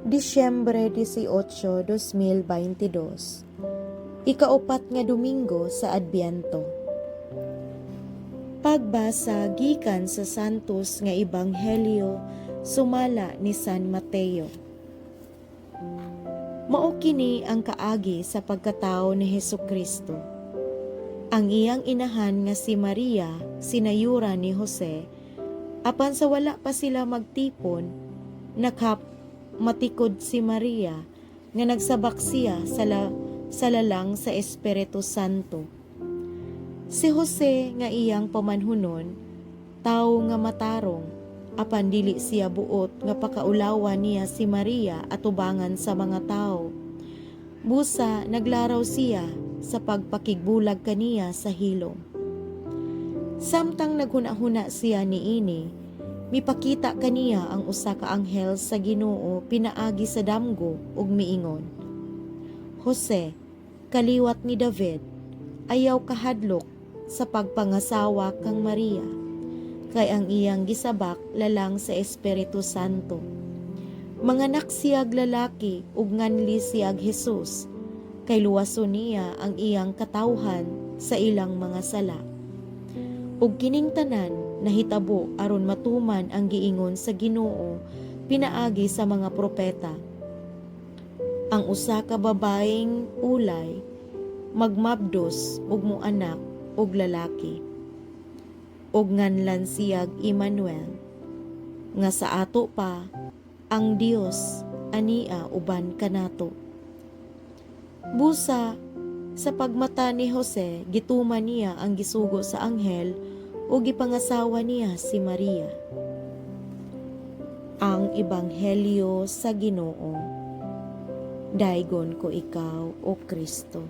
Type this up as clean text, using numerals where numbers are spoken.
Disyembre 18, 2022. Ikaupat nga Domingo sa Adbyento. Pagbasa gikan sa Santos nga Ebanghelyo sumala ni San Mateo. Mao kini ang kaagi sa pagkatao ni Hesukristo. Ang iyang inahan nga si Maria sinayura ni Jose, apan sa wala pa sila magtipon, nakamatikod si Maria nga nagsabak siya sa lalang sa Espiritu Santo. Si Jose nga iyang pamanhunon, tawo nga matarong, apan dili siya buot nga pakaulawan niya si Maria atubangan sa mga tawo. Busa naglaraw siya sa pagpakigbulag kaniya sa hilom. Samtang naghuna-huna siya niini, mipakita kaniya ang usa ka anghel sa Ginoo pinaagi sa damgo ug miingon, "Jose, kaliwat ni David, ayaw kahadlok sa pagpangasawa kang Maria, kay ang iyang gisabak lalang sa Espiritu Santo. Manganak siyag lalaki ug nganli siyag Jesus, kay luwason niya ang iyang katawhan sa ilang mga sala." Ug kining tanan nahitabo aron matuman ang giingon sa Ginoo pinaagi sa mga propeta: "Ang usa ka babaeng ulay magmabdos ug moanak og lalaki, ug nganlan siyag Emmanuel," nga sa ato pa, "Ang Dios ania uban kanato." Busa sa pagmata ni Jose, gituman niya ang gisugo sa anghel ug gipangasawa niya si Maria. Ang Ebanghelyo sa Ginoo. Daygon ko ikaw, O Kristo.